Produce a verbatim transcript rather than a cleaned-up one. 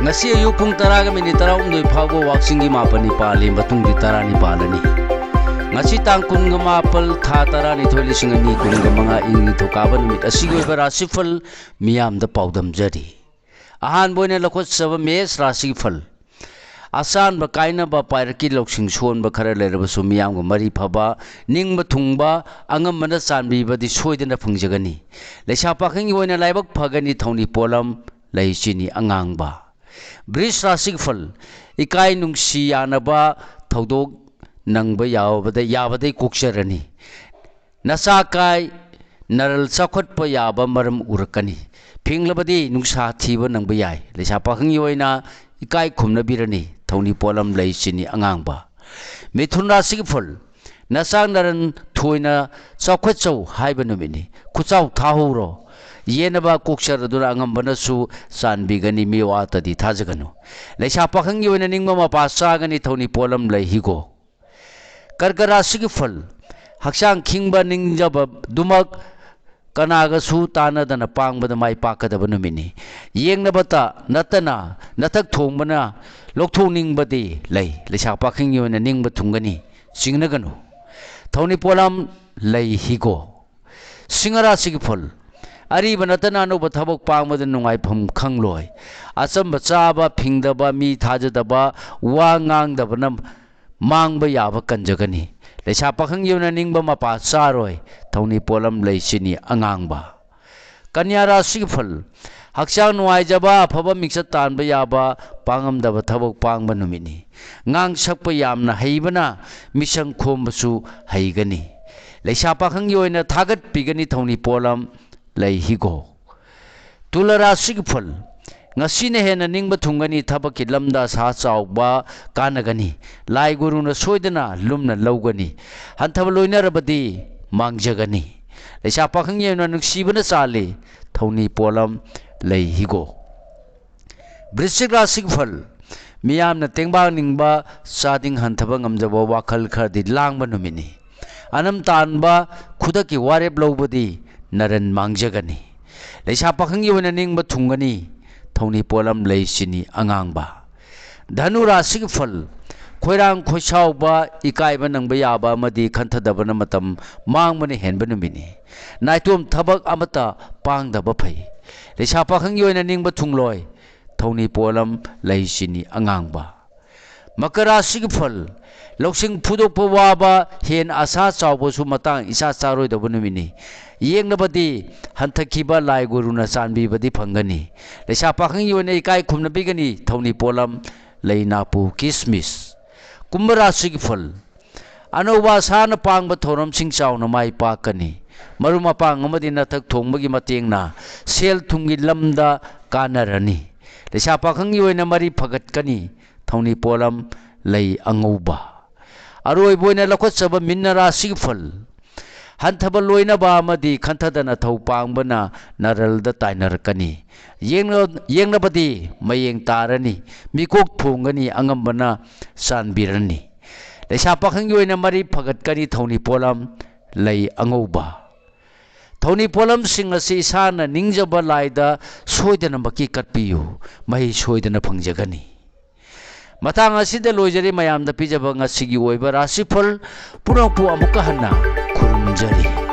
ꯉꯁꯤ ꯑꯌꯨꯛ ꯄꯨꯡ ꯇꯔꯥꯒ ꯃꯤꯅꯤꯠ ꯇꯔꯥꯍꯨꯝꯗꯣꯏ ꯐꯥꯎꯕ ꯋꯥꯛꯆꯤꯡꯒꯤ ꯃꯥꯄꯜꯅꯤ ꯄꯥꯜꯂꯤ, ꯃꯇꯨꯡꯗꯤ ꯇꯔꯥꯅꯤ ꯄꯥꯜꯂꯅꯤ꯫ ꯉꯁꯤ ꯇꯥꯡ ꯀꯨꯟꯒ ꯃꯥꯄꯜ, ꯊꯥ ꯇꯔꯥꯅꯤꯊꯣꯏ, ꯂꯤꯁꯤꯡ ꯑꯅꯤ ꯀꯨꯟꯒ ꯃꯉꯥ, ꯏꯪ ꯅꯤꯡꯊꯧꯀꯥꯕ ꯅꯨꯃꯤꯠ ꯑꯁꯤꯒꯤ ꯑꯣꯏꯕ ꯔꯥꯁꯤꯐꯜ ꯃꯤꯌꯥꯝꯗ ꯄꯥꯎꯗꯝꯖꯔꯤ꯫ ꯑꯍꯥꯟꯕ ꯑꯣꯏꯅ ꯂꯧꯈꯠꯆꯕ ꯃꯦꯁ ꯔꯥꯁꯤꯐꯜ꯫ ꯑꯆꯥꯟꯕ ꯀꯥꯏꯅꯕ, ꯄꯥꯏꯔꯛꯀꯤ ꯂꯧꯁꯤꯡ ꯁꯣꯟꯕ ꯈꯔ ꯂꯩꯔꯕꯁꯨ ꯃꯤꯌꯥꯝꯒ ꯃꯔꯤ ꯐꯕ, ꯅꯤꯡꯕ ꯊꯨꯡꯕ, ꯑꯉꯝꯕꯅ ꯆꯥꯟꯕꯤꯕꯗꯤ ꯁꯣꯏꯗꯅ ꯐꯪꯖꯒꯅꯤ꯫ ꯂꯩꯁꯥ ꯄꯥꯈꯪꯒꯤ ꯑꯣꯏꯅ ꯂꯥꯏꯕꯛ ꯐꯒꯅꯤ, ꯊꯧꯅꯤ ꯄꯣꯠꯂꯝ ꯂꯩ ꯆꯤꯅꯤ ꯑꯉꯥꯡꯕ꯫ ꯕ꯭ꯔꯤꯖ ꯔꯥꯁꯤꯒꯤ ꯐꯜ, ꯏꯀꯥꯏ ꯅꯨꯡꯁꯤ ꯌꯥꯅꯕ ꯊꯧꯗꯣꯛ ꯅꯪꯕ ꯌꯥꯕꯗ-, ꯌꯥꯕꯗꯩ ꯀꯣꯛꯆꯔꯅꯤ꯫ ꯅꯆꯥ ꯀꯥꯏ ꯅꯔꯜ ꯆꯥꯎꯈꯠꯄ ꯌꯥꯕ ꯃꯔꯝ ꯎꯔꯛꯀꯅꯤ꯫ ꯐꯤꯡꯂꯕꯗꯤ ꯅꯨꯡꯁꯥ ꯊꯤꯕ ꯅꯪꯕ ꯌꯥꯏ꯫ ꯂꯩꯁꯥ ꯄꯥꯈꯪꯒꯤ ꯑꯣꯏꯅ ꯏꯀꯥꯏ ꯈꯨꯝꯅꯕꯤꯔꯅꯤ꯫ ꯊꯧꯅꯤ ꯄꯣꯠꯂꯝ ꯂꯩ ꯆꯤꯅꯤ ꯑꯉꯥꯡꯕ꯫ ꯃꯤꯊꯨꯟ ꯔꯥꯁꯤꯒꯤ ꯐꯜ, ꯅꯆꯥ ꯅꯔꯟ ꯊꯣꯏꯅ ꯆꯥꯎꯈꯠꯆꯧ ꯍꯥꯏꯕ ꯅꯨꯃꯤꯠꯅꯤ꯫ ꯈꯨꯆꯥꯎ ꯊꯥꯍꯧꯔꯣ꯫ ꯌꯦꯟꯅꯕ ꯀꯣꯛꯆꯔꯗꯨꯅ ꯑꯉꯝꯕꯅꯁꯨ ꯆꯥꯟꯕꯤꯒꯅꯤ, ꯃꯤꯋꯥꯇꯗꯤ ꯊꯥꯖꯒꯅꯨ꯫ ꯂꯩꯁꯥ ꯄꯥꯈꯪꯒꯤ ꯑꯣꯏꯅ ꯅꯤꯡꯕ ꯃꯄꯥ ꯆꯥꯒꯅꯤ, ꯊꯧꯅꯤ ꯄꯣꯠꯂꯝ ꯂꯩ ꯍꯤꯒꯣ꯫ ꯀꯔꯀ ꯔꯥꯁꯤꯒꯤ ꯐꯜ, ꯍꯛꯆꯥꯡ ꯈꯤꯡꯕ ꯅꯤꯡꯖꯕꯗꯨꯃꯛ ꯀꯅꯥꯒꯁꯨ ꯇꯥꯟꯅꯗꯅ ꯄꯥꯡꯕꯗ ꯃꯥꯏ ꯄꯥꯛꯀꯗꯕ ꯅꯨꯃꯤꯠꯅꯤ꯫ ꯌꯦꯡꯅꯕꯇ ꯅꯠꯇꯅ ꯅꯊꯛ ꯊꯣꯡꯕꯅ ꯂꯧꯊꯣꯛꯅꯤꯡꯕꯗꯤ ꯂꯩ꯫ ꯂꯩꯁꯥ ꯄꯥꯈꯪꯒꯤ ꯑꯣꯏꯅ ꯅꯤꯡꯕ ꯊꯨꯡꯒꯅꯤ, ꯆꯤꯡꯅꯒꯅꯨ꯫ ꯊꯧꯅꯤ ꯄꯣꯠꯂꯝ ꯂꯩ ꯍꯤꯒꯣ꯫ ꯁꯤꯡꯍ ꯔꯥꯁꯤꯒꯤ ꯐꯜ, ꯑꯔꯤꯕ ꯅꯠꯇꯅ ꯑꯅꯧꯕ ꯊꯕꯛ ꯄꯥꯡꯕꯗ ꯅꯨꯡꯉꯥꯏꯐꯝ ꯈꯪꯂꯣꯏ꯫ ꯑꯆꯝꯕ ꯆꯥꯕ, ꯐꯤꯡꯗꯕ, ꯃꯤ ꯊꯥꯖꯗꯕ, ꯋꯥ ꯉꯥꯡꯗꯕꯅ ꯃꯥꯡꯕ ꯌꯥꯕ ꯀꯟꯖꯒꯅꯤ꯫ ꯂꯩꯁꯥ ꯄꯥꯈꯪꯒꯤ ꯑꯣꯏꯅ ꯅꯤꯡꯕ ꯃꯄꯥ ꯆꯥꯔꯣꯏ꯫ ꯊꯧꯅꯤ ꯄꯣꯠꯂꯝ ꯂꯩ ꯆꯤꯅꯤ ꯑꯉꯥꯡꯕ꯫ ꯀꯟꯌꯥ ꯔꯥꯁꯤꯒꯤ ꯐꯜ, ꯍꯛꯆꯥꯡ ꯅꯨꯡꯉꯥꯏꯖꯕ, ꯑꯐꯕ ꯃꯤꯡꯆꯠ ꯇꯥꯟꯕ ꯌꯥꯕ, ꯄꯥꯡꯉꯝꯗꯕ ꯊꯕꯛ ꯄꯥꯡꯕ ꯅꯨꯃꯤꯠꯅꯤ꯫ ꯉꯥꯡ ꯁꯛꯄ ꯌꯥꯝꯅ ꯍꯩꯕꯅ ꯃꯤꯁꯪ ꯈꯣꯝꯕꯁꯨ ꯍꯩꯒꯅꯤ꯫ ꯂꯩꯁꯥ ꯄꯥꯈꯪꯒꯤ ꯑꯣꯏꯅ ꯊꯥꯒꯠꯄꯤꯒꯅꯤ, ꯊꯧꯅꯤ ꯄꯣꯠꯂꯝ ꯂꯩ ꯍꯤꯒꯣ꯫ ꯇꯨꯂ ꯔꯥꯁꯤꯒꯤ ꯐꯜ, ꯉꯁꯤꯅ ꯍꯦꯟꯅ ꯅꯤꯡꯕ ꯊꯨꯡꯒꯅꯤ, ꯊꯕꯛꯀꯤ ꯂꯝꯗ ꯑꯁꯥ ꯆꯥꯎꯕ ꯀꯥꯟꯅꯒꯅꯤ꯫ ꯂꯥꯏ ꯒꯨꯔꯨꯅ ꯁꯣꯏꯗꯅ ꯂꯨꯝꯅ ꯂꯧꯒꯅꯤ꯫ ꯍꯟꯊꯕ ꯂꯣꯏꯅꯔꯕꯗꯤ ꯃꯥꯡꯖꯒꯅꯤ꯫ ꯂꯩꯁꯥ ꯄꯥꯈꯪꯒꯤ ꯑꯣꯏꯅ ꯅꯨꯡꯁꯤꯕꯅ ꯆꯥꯜꯂꯤ, ꯊꯧꯅꯤ ꯄꯣꯠꯂꯝ ꯂꯩ ꯍꯤꯒꯣ꯫ ꯕ꯭ꯔꯤꯁꯤꯛ ꯔꯥꯁꯤꯒꯤ ꯐꯜ, ꯃꯤꯌꯥꯝꯅ ꯇꯦꯡꯕꯥꯡꯅꯤꯡꯕ, ꯆꯥꯗꯤꯡ ꯍꯟꯊꯕ ꯉꯝꯖꯕ ꯋꯥꯈꯜ ꯈꯔꯗꯤ ꯂꯥꯡꯕ ꯅꯨꯃꯤꯠꯅꯤ꯫ ꯑꯅꯝ ꯇꯥꯟꯕ, ꯈꯨꯗꯛꯀꯤ ꯋꯥꯔꯦꯞ ꯂꯧꯕꯗꯤ ꯅꯔꯟ ꯃꯥꯡꯖꯒꯅꯤ꯫ ꯂꯩꯁꯥ ꯄꯥꯈꯪꯒꯤ ꯑꯣꯏꯅ ꯅꯤꯡꯕ ꯊꯨꯡꯒꯅꯤ, ꯊꯧꯅꯤ ꯄꯣꯠꯂꯝ ꯂꯩ ꯆꯤꯅꯤ ꯑꯉꯥꯡꯕ꯫ ꯙꯅꯨ ꯔꯥꯁꯤꯒꯤ ꯐꯜ, ꯈꯣꯏꯔꯥꯡ ꯈꯣꯏꯁꯥꯎꯕ, ꯏꯀꯥꯏꯕ ꯅꯪꯕ ꯌꯥꯕ ꯑꯃꯗꯤ ꯈꯟꯊꯗꯕꯅ ꯃꯇꯝ ꯃꯥꯡꯕꯅ ꯍꯦꯟꯕ ꯅꯨꯃꯤꯠꯅꯤ꯫ ꯅꯥꯏꯇꯣꯝ ꯊꯕꯛ ꯑꯃꯠꯇ ꯄꯥꯡꯗꯕ ꯐꯩ꯫ ꯂꯩꯁꯥ ꯄꯥꯈꯪꯒꯤ ꯑꯣꯏꯅ ꯅꯤꯡꯕ ꯊꯨꯡꯂꯣꯏ꯫ ꯊꯧꯅꯤ ꯄꯣꯠꯂꯝ ꯂꯩ ꯆꯤꯅꯤ ꯑꯉꯥꯡꯕ꯫ ꯃꯀꯔ ꯔꯥꯁꯤꯒꯤ ꯐꯜ, ꯂꯧꯁꯤꯡ ꯐꯨꯗꯣꯛꯄ ꯋꯥꯕ, ꯍꯦꯟ ꯑꯁꯥ ꯆꯥꯎꯕꯁꯨ ꯃꯇꯥꯡ ꯏꯆꯥ ꯆꯥꯔꯣꯏꯗꯕ ꯅꯨꯃꯤꯠꯅꯤ꯫ ꯌꯦꯡꯂꯕꯗꯤ ꯍꯟꯊꯈꯤꯕ ꯂꯥꯏ ꯒꯨꯔꯨꯅ ꯆꯥꯟꯕꯤꯕꯗꯤ ꯐꯪꯒꯅꯤ꯫ ꯂꯩꯁꯥ ꯄꯥꯈꯪꯒꯤ ꯑꯣꯏꯅ ꯏꯀꯥꯏ ꯈꯨꯝꯅꯕꯤꯒꯅꯤ꯫ ꯊꯧꯅꯤ ꯄꯣꯠꯂꯝ ꯂꯩ ꯅꯥꯄꯨ ꯀꯤꯁꯃꯤꯁ꯫ ꯀꯨꯝꯚ ꯔꯥꯁꯤꯒꯤ ꯐꯜ, ꯑꯅꯧꯕ ꯑꯁꯥꯅ ꯄꯥꯡꯕ ꯊꯧꯔꯝꯁꯤꯡ ꯆꯥꯎꯅ ꯃꯥꯏ ꯄꯥꯛꯀꯅꯤ꯫ ꯃꯔꯨꯞ ꯃꯄꯥꯡ ꯑꯃꯗꯤ ꯅꯊꯛ ꯊꯣꯡꯕꯒꯤ ꯃꯇꯦꯡꯅ ꯁꯦꯜ ꯊꯨꯝꯒꯤ ꯂꯝꯗ ꯀꯥꯟꯅꯔꯅꯤ꯫ ꯂꯩꯁꯥ ꯄꯥꯈꯪꯒꯤ ꯑꯣꯏꯅ ꯃꯔꯤ ꯐꯒꯠꯀꯅꯤ꯫ ꯊꯧꯅꯤ ꯄꯣꯠꯂꯝ ꯂꯩ ꯑꯉꯧꯕ꯫ ꯑꯔꯣꯏꯕ ꯑꯣꯏꯅ ꯂꯧꯈꯠꯆꯕ ꯃꯤꯟꯅ ꯔꯥꯁꯤꯒꯤ ꯐꯜ, ꯍꯟꯊꯕ ꯂꯣꯏꯅꯕ ꯑꯃꯗꯤ ꯈꯟꯊꯗꯅ ꯊꯧ ꯄꯥꯡꯕꯅ ꯅꯔꯜꯗ ꯇꯥꯏꯅꯔꯛꯀꯅꯤ꯫ ꯌꯦꯡꯂ-, ꯌꯦꯡꯂꯕꯗꯤ ꯃꯌꯦꯡ ꯇꯥꯔꯅꯤ, ꯃꯤꯀꯣꯛ ꯊꯣꯡꯒꯅꯤ, ꯑꯉꯝꯕꯅ ꯆꯥꯟꯕꯤꯔꯅꯤ꯫ ꯂꯩꯁꯥ ꯄꯥꯈꯪꯒꯤ ꯑꯣꯏꯅ ꯃꯔꯤ ꯐꯒꯠꯀꯅꯤ꯫ ꯊꯧꯅꯤ ꯄꯣꯠꯂꯝ ꯂꯩ ꯑꯉꯧꯕ꯫ ꯊꯧꯅꯤ ꯄꯣꯠꯂꯝꯁꯤꯡ ꯑꯁꯤ ꯏꯁꯥꯅ ꯅꯤꯡꯖꯕ ꯂꯥꯏꯗ ꯁꯣꯏꯗꯅꯃꯛꯀꯤ ꯀꯠꯄꯤꯌꯨ, ꯃꯍꯩ ꯁꯣꯏꯗꯅ ꯐꯪꯖꯒꯅꯤ꯫ ꯃꯇꯥꯡ ꯑꯁꯤꯗ ꯂꯣꯏꯖꯔꯦ ꯃꯌꯥꯝꯗ ꯄꯤꯖꯕ ꯉꯁꯤꯒꯤ ꯑꯣꯏꯕ ꯔꯥꯁꯤꯐꯜ ꯄꯨꯝꯅꯃꯛꯄꯨ ꯑꯃꯨꯛꯀ ꯍꯟꯅ ꯈꯨꯔꯨꯝꯖꯔꯤ꯫